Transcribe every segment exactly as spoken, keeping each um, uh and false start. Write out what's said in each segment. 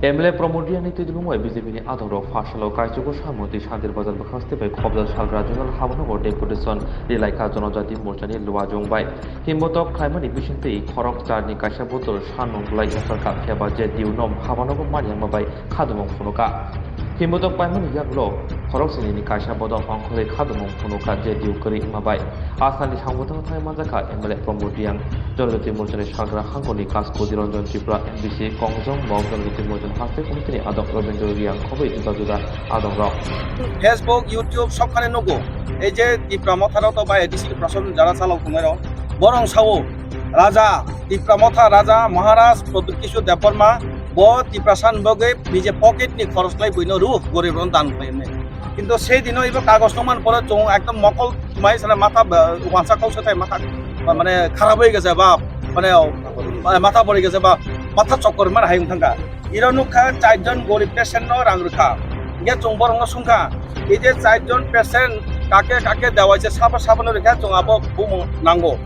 M L A Pramod Reang ni twi dulung bai B J P ni adongrok pha salo kaichugo samung twi Santir Bazar bwkhaste bai khobjak salgra Zonal Habanogo deputation rilaikha Jonojati Morcha ni Luajong bai. Himbotok khlaimani bisingtwi khorok charni kaisa bodol sanmung belai yakarkha, phiya ba J D U no Habanogo mani wngma bai khadumung phunukha. Himbotok paimani yagulo khorok sinini kaisa bodol ongkhorwi khadumung phunukha J D U kwrwi wngma bai. Asani sangbothang thangwi manjakha M L A Pramod Reang, Jonojati Morchani salgra hangkoni Kaskudi Ranjan Tripura M D C Kongjong Mok Jonojati Morchani haste komitini adok Robindra Reang khobwi juda juda adongrok. Facebook, YouTube sob khane nugo. Ei je Tipra Motha rok to bai A D C ni prason jara chalok tongnai rok. Borong sao Raja, Tipra Motha Raja Maharaj Pradyut Kishore Debbarma bo Tiprasa ni bagwi nije pocket ni khoros khlai buino rw gorib rok dan khlai hwnwi. Kintu sei dino ibo kagoj nukman pore chwng ekdom mokol tumai sana matha, uh, wansa kok sathai matha, uh, mane kharap oi gese ba, mane, uh, matha pori gese ba, matha chokor mar hai wng thangkha. Iro nukha char jon gorib patient no rang rwkha. Hingke chwng borok no sungkha, ei je char jon patient kake kake dawai se sabo sabo no rwkha chwng abo bumung nango.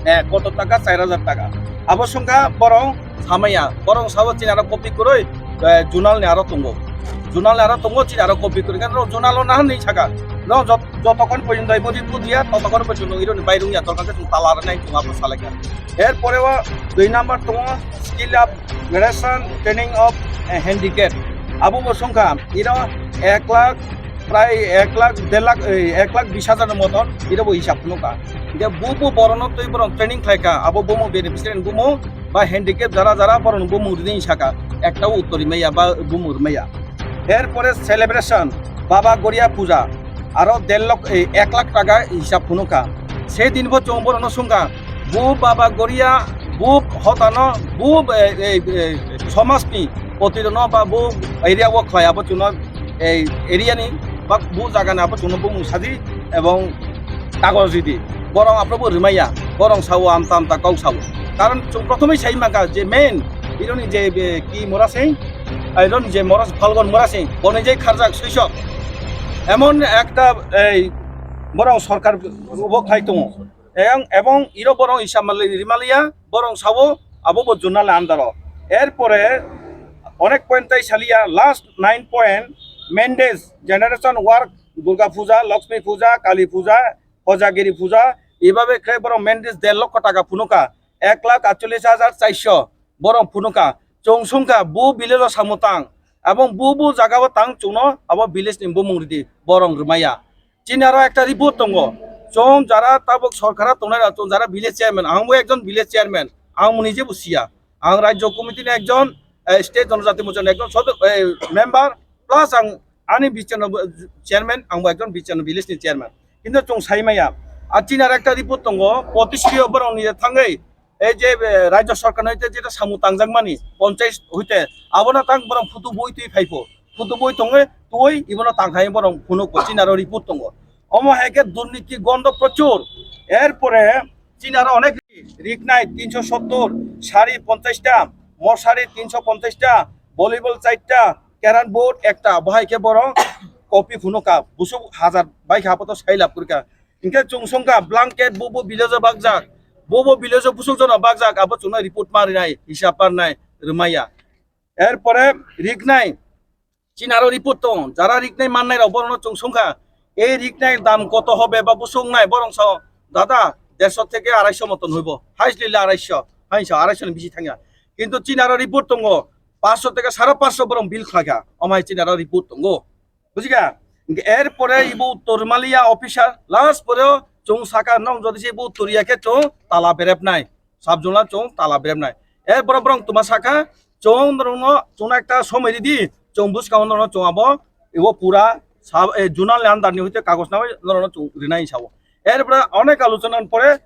Eh, koto taka char hajar taka. Abo sungkha borok samaya, borok sabo chini aro copy kwrwi, eh, Zonal ni aro tongo. Zonal ni aro tongo, chini aro copy kwrwi. Kan ro Zonal o nahan ni saka. No jot-, jotokon porjonto ibo report diya, totokon porjonto iro ni bairung ya, tolka ke chwng tala rwnai chwng abo salaka. Er pore o dui number tongo skill upgradation training of, eh, handicap. Abo bo sungkha, iro ek lakh, prai ek lakh, der lakh, eh, ek lakh bis hajar ni moton, iro bo hisab phunukha. Hingke bu bu borok no twi borok training khlaikha, abo bumung beneficiary ni bumung, ba handicap jara jara borok no bumung rini saka, ekta uttor rimaya ba bumung rimaya. Er pore celebration, Baba Goria Puja, aro der lok, eh, ek lakh taka hisab phunukha. Sei din bo chwng borok no sungkha, bu Baba Goria, bu hotano, bu, eh, eh, eh, somaj ni poti rok no ba bu area o khlai abo chwng no, eh, area ni ba bu jaga ni abo chwng no bumung sadi ebong kagoj ridi. Borok aphuru bo rwmaya, borok sao amta amta kok sao. Karon chwng prothomoi sai mangkha je main, ironi je, be, ki mora sing, ironi je mora Phalgon mora sing, boni je kharjak soisok. Emon ekta ei borok sorkar bo khai tongo. Eyang ebong iro borok isa mali-, rimaliya, borok sao abo bo Zonal under o. Erpore onek point tai saliya, last nine point, Mendes generation work, Durga Puja, Lakshmi Puja, Kali Puja, Kojagiri Puja, ibabe khe borok Mendes der lokho taka phunukha, ek lakh atchollish hajar charso borok phunukha. Chwng sungkha, bu village o samung tang, abong bu bu jaga o tang chwngno abo village ni bumung ridi, borok rwmaya. Chini aro ekta report tongo, chwng jara tabuk sorkara tongnai rok, chwng jara village chairman, ang bo ekjon village chairman, ang bo nije bo siya, ang rajyo committee ni ekjon, eh, state jonojati mocha ni ekjon sodok, eh, member, plus ang ani bichano chairman, ang bo ekjon bichano village ni chairman. Kintu chwng sai maya. Ar chini aro ekta report tongo, potis rio borok ni thangwi, ei je, eh, rajyo sorkar ni hoite jeta samung tangjak mani, ponchayat hoite, abono tang borok photo boi twi phai pho. Photo boi tongwi twi ibono tang khai borok phunuk bo chini aro report tongo. Omo hai khe durniti gondo prochur. Erpore chini aro onek riknai tinsho sottor, sari ponchash ta, mosari tinsho ponchash ta, volleyball char ta, carrom board ekta, bo hai khe borok copy phunukha, busuk hajar bai kha, apato sai lab kwrwkha. Hinkhe chwng songkha blanket bo bo village o bakjak, bo bo village o busuk jono bakjak, abo chwngno report ma rinai, hisab ma rinai, rwmaya. Erpore riknai, chini aro report tong, jara riknai mannai rok borokno chwng songkha, ei riknai dam koto hobe ba busuk nai, borok sao, dada, dersho theke araisho moton hoibo, highest lile araisho, hainsa araisho ni bisi thangya. Kintu chini aro report tongo, pansho theke sare pansho borok bill khlaikha, omo hai chini aro report tongo. Bujikha? Hinkhe erpore ibo uttor maliya officer, last pore chwng saka, nwng jodi se ibo uttor ya khe chwng tala berepnai. Sub zonal chwng tala berepnai. Erpore borok tuma saka, chwng norokno chwngno ekta somoi ridi, chwng bwskango norokno chwng abo ibo pura sub, eh, zonal ni under ni hoite kagoj nangwi norokno chwng rinai sao. Erpore onek alochona ni pore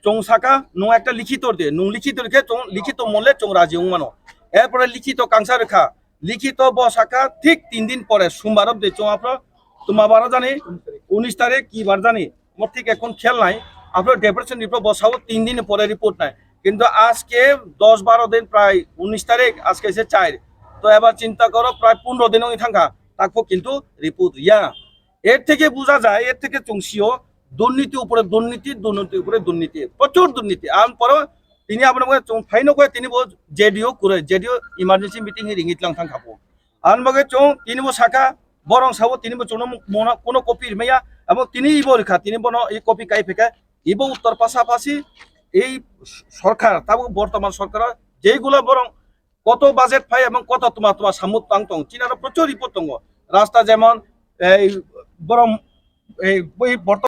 chwng saka, nwng ekta likhito de, nwng likhito khe chwng likhito mole chwng raji wng mano. Erpore likhito kangsa rwkha, likhito bo saka thik tin din pore, sombar de chwng aphro tuma bar jani, unis tarik ki bar jani, mo thik ekhon khel nai, aphro deputation ni bo sao tin din pore report nai. Kintu ajke dos baro din, prai unis tarik, ajke se char, to ebar chinta koro, prai pondro din wngwi thangkha, takho kintu report ya. এর থেকে বোঝা যায়, এর থেকে চুংসিও দুর্নীতি উপরে দুর্নীতি, দুর্নীতি উপরে দুর্নীতি, প্রচুর দুর্নীতি। আর পরে Tini abono bagwi chwng phaino khe tini bo J D O kwrwi, J D O emergency meeting hi ringwi tlang thang kha bo. Ani bagwi chwng tini bo sakha, borok sabo tini bo chwngno mona kuno copy rimaya, abo tini ibo rikha, tini bono i copy kai phikha, ibo uttor pasapasi ei sorkar, tabuk bortoman sorkar jeigulo borok koto budget phai ebong koto tuma tuma samung tang tong, chini aro prochur report tongo, rasta jemon ei borok ei bui bortoman